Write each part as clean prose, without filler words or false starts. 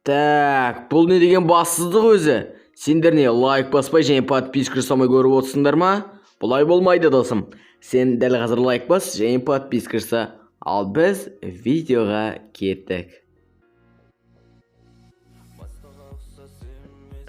Так, бұл не деген бассыздық өзі? Сендер не, лайк баспай және подписка жасамай көріп отырсыңдар ма? Бұлай болмайды, досым. Сен дәл қазір лайк бас және подписка жаса. Ал біз видеоға кеттік.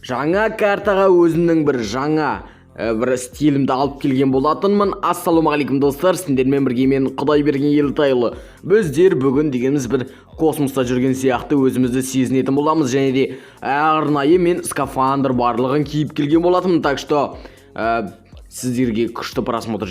Жаңа картаға өзімнің бір жаңа бір стилімді алып келген болатынмын. Ассалаумағалейкум, достар! Сендермен бірге мен, Құдайберген Елтайұлы. Біздер бүгін дегеніміз бір космоста жүрген сияқты өзімізді сезінетін боламыз және де арнайы мен скафандр барлығын киіп келген болатынмын. Так что сіздерге күшті просмотр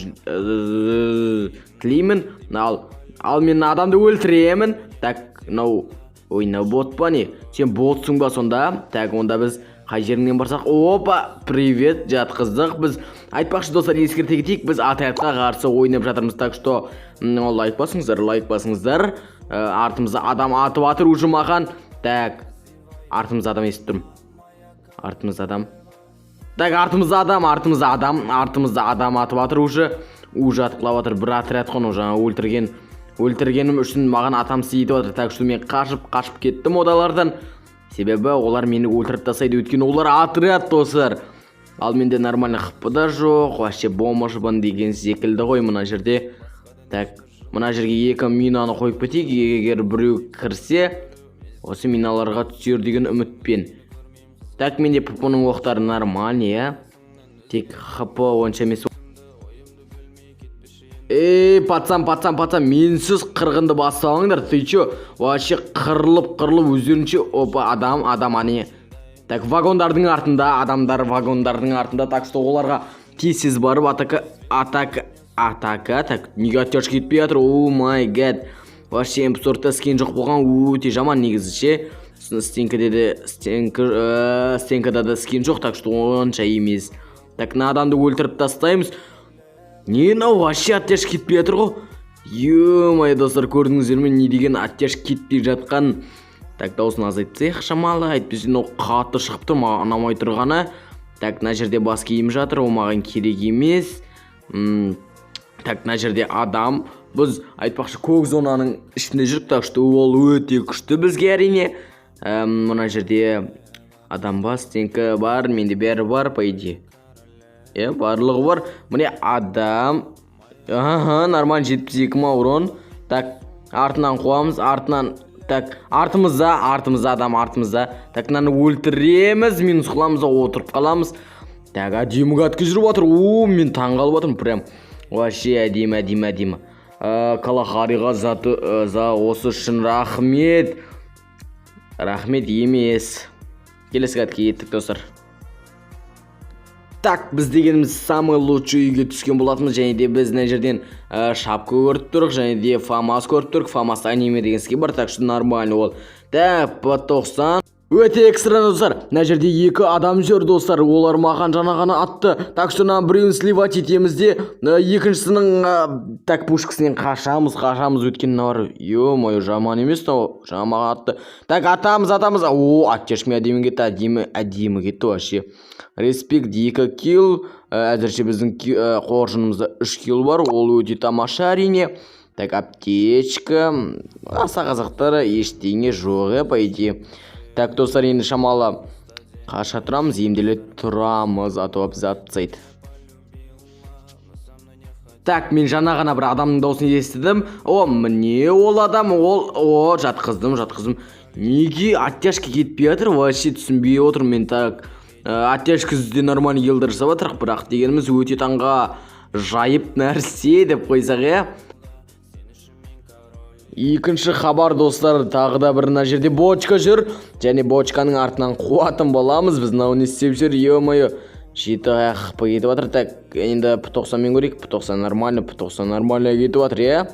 тілеймін. Ал мен адамды өлтіремін. Так, мынау, ой, мынау бот па, не? Сен ботсың ба сонда? Так, онда біз қай жеріңнен барсақ? Опа, привет, жатқыздық біз. Айтпақшы, достар, ескерте кетейік, біз отрядқа қарсы ойнап жатырмыз. Так что лайк басыңыздар, лайк басыңыздар. Артымызда адам атып жатыр уже маған. Так, артымызда адам, естіп тұрмын. Артымызда адам. Так, артымызда адам, артымызда адам, артымызда адам атып жатыр уже. Уже атқылап жатыр. Бір отряд қой анау. Жаңа өлтіргенім үшін маған атамсы етіп жатыр. Так что мен қашып кеттім одалардан. Себебі олар мені өлтіріп тастайды, өйткені олар отряд, достар. Ал менде нормально хп да жоқ, вообще бомжбын деген секілді ғой мына жерде. Так, мына жерге екі минаны қойып кетейік, егер біреу кірсе, осы миналарға түсер деген үмітпен. Так, менде ПП-ның оқтары нормальный, иә. Тек хп онша емес. Ей, пацан, пацан, пацан, менсіз қырғынды басталыңдар, ты чё? Вообще қырылып, қырылып өздерінше. Опа, адам, адам, ане. Так, вагондардың артында, адамдар вагондардың артында, так что оларға тез-тез барып атака, атака, атака. Так, неге оттяжка кетпей жатыр? Oh my God. Вообще М4-та скин жоқ болған өте жаман негізі ше. Сосын стенкіде де стенка, стенкада да скин жоқ, так что онша емес. Так, мына адамды өлтіріп тастаймыз. Не мынау, вообще оттяжка кетпей жатыр ғой. Ё-моё, достар, көрдіңіздер ме, не деген оттяжка кетпей жатқан? Так, дауысын азайтып тастайық шамалы, әйтпесе мынау қатты шығып тұр, маған ұнамай тұрғаны. Так, мына жерде бас киім жатыр, ол маған керек емес. Так, мына жерде адам. Біз, айтпақшы, көк зонаның ішінде жүрік, так что ол өте күшті бізге, әрине. Мына жерде адам ба? Стенка бар, менде бәрі бар, по идее. Иә, барлығы бар. Міне адам. Аха, нормально, 72 ма урон. Так, артынан қуамыз, артынан. Так, артымызда, артымызда адам, артымызда. Так, мынаны өлтіреміз, минус қыламыз да отырып қаламыз. Так, әдемі катка жүріп жатыр. О, мен таңғалып жатырмын прям. Вообще әдемі, әдемі, әдемі. Калахариға заты, за осы үшін рахмет. Рахмет емес. Келесі катке кеттік, достар. Так, біз дегеніміз самый лучший үйге түскен болатынбыз және де біз мына жерден шапка көріп тұрық және де фамас көріп тұрық. Фамас аниме деген скин бар, так что нормально ол. Так, П90 өте экстра, достар. Мына жерде екі адам жүр, достар. Олар маған жаңа ғана атты. Так что мына біреуін сливать етеміз де, екіншісінің так, пушкасынан қашамыз, қашамыз, өйткені мыналар, ё-моё, жаман емес мынау, жаңа маған атты. Так, атамыз, атамыз. О, оттяжкамен әдемі кетті, әдемі, әдемі кетті вообще. Респект, екі килл. Әзірше біздің қоржынымызда үш килл бар, ол өте тамаша, әрине. Так, аптечка, аса қызықтар ештеңе жоқ, иә, по идее. Так, достар, енді шамалы қаша тұрамыз, емделе тұрамыз, а то бізді атып тастайды. Так, мен жаңа ғана бір адамның дауысын естідім. О, міне ол адам, ол, о, жатқыздым, жатқыздым. Неге оттяжка кетпей жатыр, вообще түсінбей отырмын мен. Так, оттяжкасыз де нормально елдер жасап жатырық, бірақ дегеніміз өте таңға жайып нәрсе деп қойсақ, иә. Екінші хабар, достар, тағы да бір мына жерде бочка жүр және бочканың артынан қуатын боламыз біз. Мынау не істеп жүр, ё-моё? 7 хп кетіп жатыр. Так, енді П 90-мен көрейік. П 90 нормально, П 90 нормально кетіп жатыр, иә.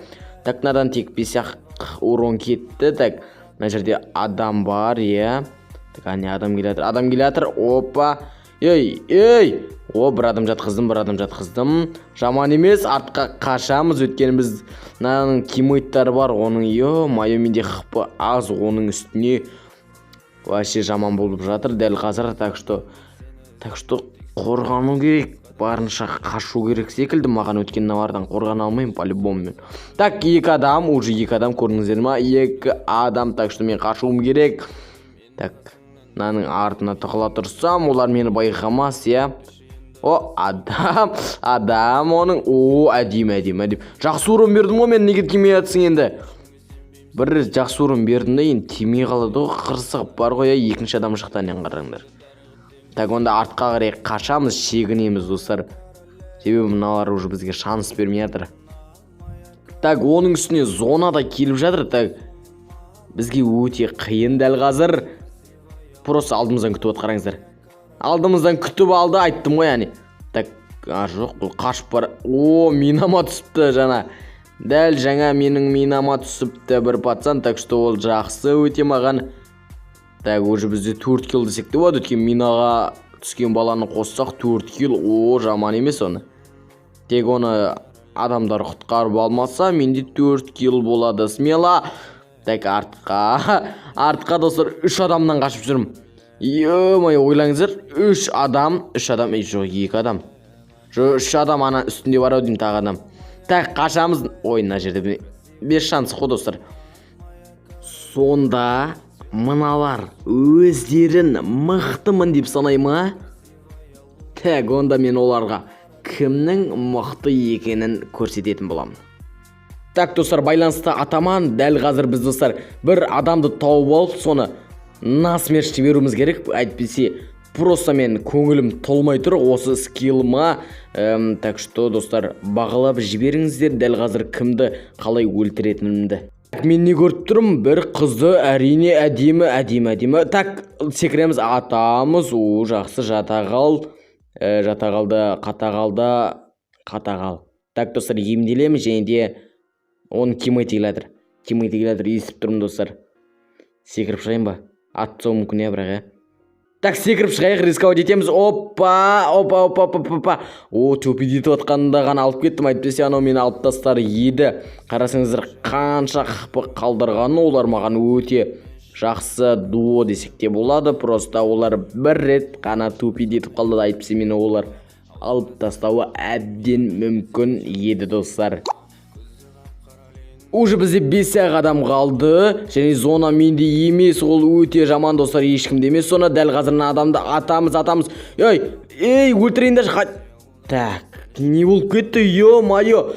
Так, мынадан тек 5 ақ урон кетті. Так, мына жерде адам бар, иә. Так, әне адам келе жатыр, адам келе жатыр. Опа, ей, ей, о, бір адам жатқыздым, бір адам жатқыздым, жаман емес. Артқа қашамыз, өйткені біз мынаның тиммейттары бар оның. Ё-моё, менде хп аз, оның үстіне вообще жаман болып жатыр дәл қазір. Так что қорғану керек, барынша қашу керек секілді маған, өйткені мыналардан қорғана алмаймын по любому мен. Так, екі адам, уже екі адам, көрдіңіздер ма, екі адам. Так что мен қашуым керек. Так, мынаның артына тығыла тұрсам, олар мені байқамас, иә. О, адам, адам оның. О, әдемі, әдемі, әдемі. Жақсы урон бердім ғой мен, неге тимей жатсың енді? Бір рет жақсы урон бердім да, енді тимей қалады ғой, қырсығып бар ғой, иә. Екінші адам шықты, әнен қараңдар. Так, онда артқа қарай қашамыз, шегінеміз, достар, себебі мыналар уже бізге шанс бермей жатыр. Так, оның үстіне зона да келіп жатыр. Так, бізге өте қиын дәл қазір. Просто алдымыздан күтіп отыр, қараңыздар, алдымыздан күтіп алды, айттым ғой, әне. Так, а, жоқ, бұл қашып бар. О, минама түсіпті жаңа, дәл жаңа менің минама түсіпті бір пацан. Так что ол жақсы өте маған. Так, уже бізде төрт килл десек те болады, өйткені минаға түскен баланы қоссақ, төрт килл. О, жаман емес. Оны тек оны адамдар құтқарып алмаса, менде төрт килл болады смело. Так, артқа, артқа, достар, үш адамнан қашып жүрмін. Ё-моё, ойлаңыздар, үш адам, үш адам, ей, жоқ, екі адам, жоқ, үш адам. Ана үстінде бар ау деймін тағы адам. Так, қашамыз. Ой, мына жерде без шанс қой, достар. Сонда мыналар өздерін мықтымын деп санай ма? Так, онда мен оларға кімнің мықты екенін көрсететін боламын. Так, достар, байланысты атаман. Дәл қазір біз, достар, бір адамды тауып алып, соны насмерть жіберуіміз керек, әйтпесе просто мен көңілім толмай тұр осы скиллыма. Так что, достар, бағалап жіберіңіздер дәл қазір кімді қалай өлтіретінімді. Так, мен не көріп тұрмын? Бір қызды, әрине, әдемі, әдемі, әдемі. Так, секіреміз, атамыз. О, жақсы, жата қал. Жата қалды, қата қалды, қата қал. Так, достар, емделеміз және де оның тиммейті келе жатыр, тиммейті келе жатыр, естіп тұрмын, достар. Секіріп шығайын ба? Атып тастауы мүмкін, иә, бірақ, иә. Так, секіріп шығайық, рисковать етеміз. Опа, опа, опа, опа, опа. О, төпедетіп жатқанында ғана алып кеттім, әйтпесе анау мені алып тастар еді. Қарасаңыздар, қанша хп қалдырған олар маған. Өте жақсы дуо десек те болады. Просто олар бір рет қана тупить қалды да, әйтпесе мені олар алып тастауы әбден мүмкін еді, достар. Уже бізде бес ақ адам қалды және зона менде емес, ол өте жаман, достар, ешкімде емес зона. Дәл қазір мына адамды атамыз, атамыз. Ей, ей, өлтірейін даже. Так, не болып кетті? Ё-моё,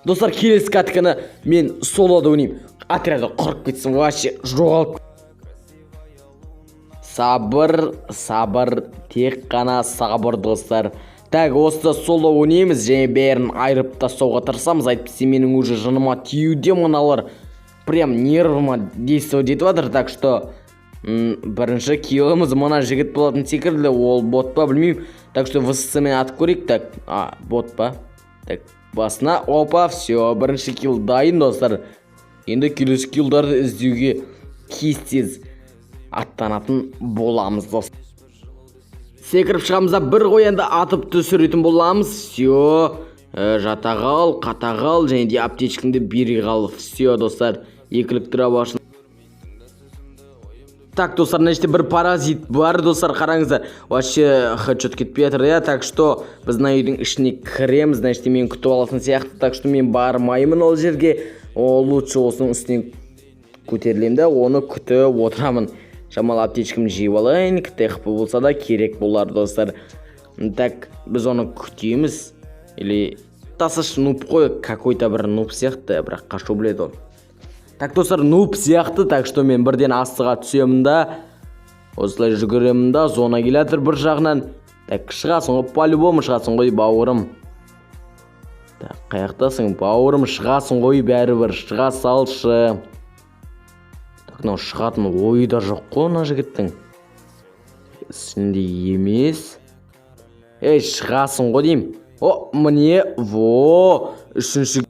достар, келесі катканы мен солода ойнаймын. Отряды құрып кетсін вообще, жоғалып. Сабыр, сабыр, тек қана сабыр, достар. Так, осы соло ойнаймыз және бәрін айырып тастауға тырысамыз, әйтпесе менің уже жыныма тиюде мыналар, прям нервыма действовать етіп жатыр. Так что бірінші килліміз мына жігіт болатын секілді. Ол бот па, білмеймін. Так что ВСС мен атып көрейік. Так, а, бот па? Так, басына, опа, все, бірінші килл дайын, достар. Енді келесі киллдарды іздеуге тез тез аттанатын боламыз, достар. Секіріп шығамыз да, бір қоянды атып түсіретін боламыз. Все, жата қал, қата қал және де аптечкаңды бере қал. Все, достар, екілік дробаш. Так, достар, мына жерде бір паразит бар, достар, қараңыздар. Вообще хедшот кетпей жатыр, иә. Так что біз мына үйдің ішіне кіреміз. Мына жерде мені күтіп алатын сияқты, так что мен бармаймын ол жерге. О, лучше осының үстінен көтерілемін да, оны күтіп отырамын. Шамалы аптечкамды жиып алайын, ктхп болса да керек болар, достар. Так, біз оны күтеміз или тасыш. Нуб қой, какой-то бір нуб сияқты, бірақ қашу біледі ол. Так, достар, нуб сияқты. Так что мен бірден астыға түсемін да, осылай жүгіремін да. Зона келе жатыр бір жағынан. Так, шығасың ғой, по-любому шығасың ғой, бауырым. Так, қаяқтасың, бауырым? Шығасың ғой бәрібір, шыға салшы. Так, мынау шығатын ойы да жоқ қой мына жігіттің. Ішінде емес. Ей, шығасың ғой деймін. О, міне, во, үшінші.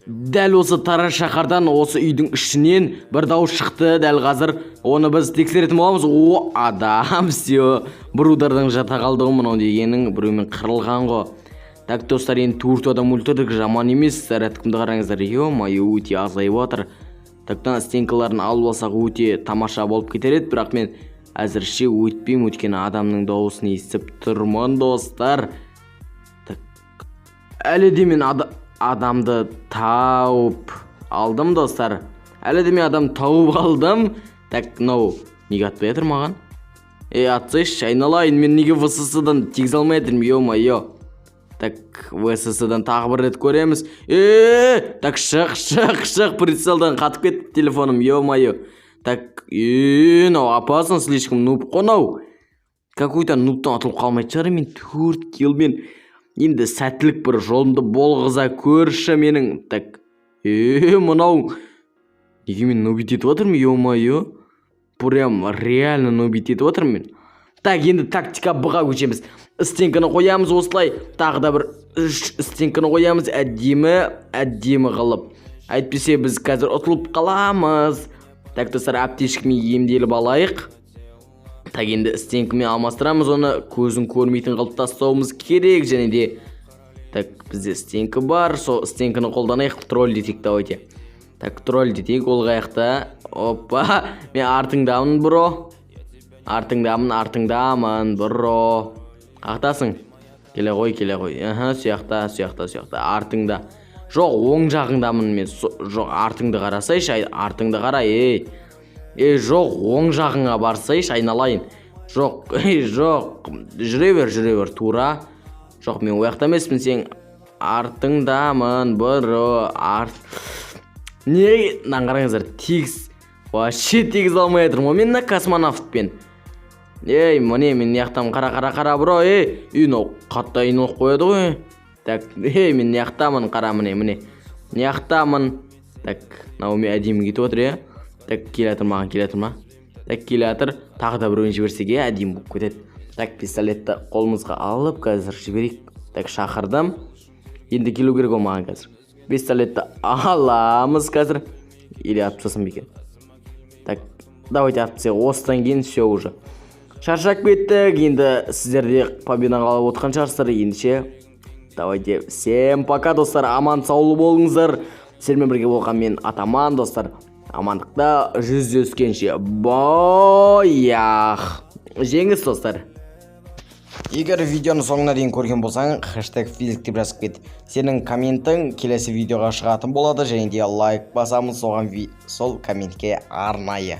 Дәл осы Тараз шаһардан, осы үйдің ішінен бір дауыс шықты дәл қазір. Оны біз тексеретін боламыз. О, адам, все, бір удардан жата қалды ғой мынау дегенің, біреумен қырылған ғой. Так, достар, енді төрт адам өлтірдік, жаман емес. Зарядкамды қараңыздар, ё-моё, өте азайып жатыр. Так, мына стенкаларын алып алсақ, өте тамаша болып кетер еді, бірақ мен әзірше өтпеймін, өйткені адамның дауысын естіп тұрмын, достар. Так, әлі де мен адамды тауып алдым, достар, әлі де мен адам тауып алдым. Так, мынау Неге атпай жатыр маған? Ей, атсайшы, айналайын, мен неге ВСС-дан тигізе алмай жатырмын, ё-моё? Так, ВСС-дан тағы бір рет көреміз. Е, так, шық, шық, шық, прицелдан қатып кетті телефоным, ё-моё. Так, е, мынау опасно слишком, нуб қой мынау. Какой-то нубтан ұтылып қалмайтын шығар мен төрт киллмен. Енді сәттілік, бір жолымды болғыза көрші менің. Так, е, мынау неге мен нубить етіп жатырмын, ё-моё? Прям реально нубить етіп жатырмын мен. Так, енді тактика Б-ға көшеміз. Стенканы қоямыз осылай, тағы да бір үш стенканы қоямыз әдемі, әдемі қылып. Әйтпесе біз қазір ұтылып қаламыз. Так, достар, аптечкамен емделіп алайық. Так, енді стенкамен алмастырамыз оны, көзін көрмейтін қылып тастауымыз керек. Және де, так, бізде стенка бар, сол стенканы қолданайық, тролль етейік, давайте. Так, тролль етейік, ол қаяқта? Опа, мен артыңдамын, бро. Артыңдамын, артыңдамын, бро. Қаяқтасың? Келе ғой, келе ғой. Аха, сияқта, сияқта, сияқта, артыңда. Жоқ, оң жағыңдамын мен. Жоқ, артыңды қарасайшы, артыңды қара, ей. Ей, жоқ, оң жағыңа барсайшы, айналайын. Жоқ, ей, жоқ, жүре бер, жүре бер, тура. Жоқ, мен ол жақта емеспін, сен артыңдамын, бро. Арт. Не, мынаны қараңыздар, тегіс. Вообще тегізе алмай жатырмын ғой мен мына космонавтпен. Ей, міне, мен мына жақтамын, қара, қара, қара, бро, ей. Ей, мынау қатты айналып қояды ғой. Так, ей, мен мына жақтамын, қара, міне, міне. Мына жақтамын. Так, мынау мен әдемі кетіп отыр, иә. Так, келе жатыр маған, келе жатыр ма? Так, келе жатыр. Тағы да біреуін жіберсек, иә, әдемі болып кетеді. Так, пистолетті қолымызға алып, қазір жіберейік. Так, шақырдым. Енді келу керек ол маған қазір. Пистолетті аламыз қазір. Или атып тастасам ба екен? Так, давайте атып тастайық. Осыдан кейін все уже. Шаршап кеттік. Енді сіздер де победаны қалап отқан шығарсыздар ендеше. Давайте, всем пока, достар. Аман саулы болыңыздар. Сіздермен бірге болған мен, Атаман, достар. Амандықта жүздескенше. Боях. Жеңіс, достар. Егер видеоны соңына дейін көрген болсаң, #физик деп жазып кет. Сенің комментің келесі видеоға шығатын болады және де лайк басамыз соған, сол комментке арнайы.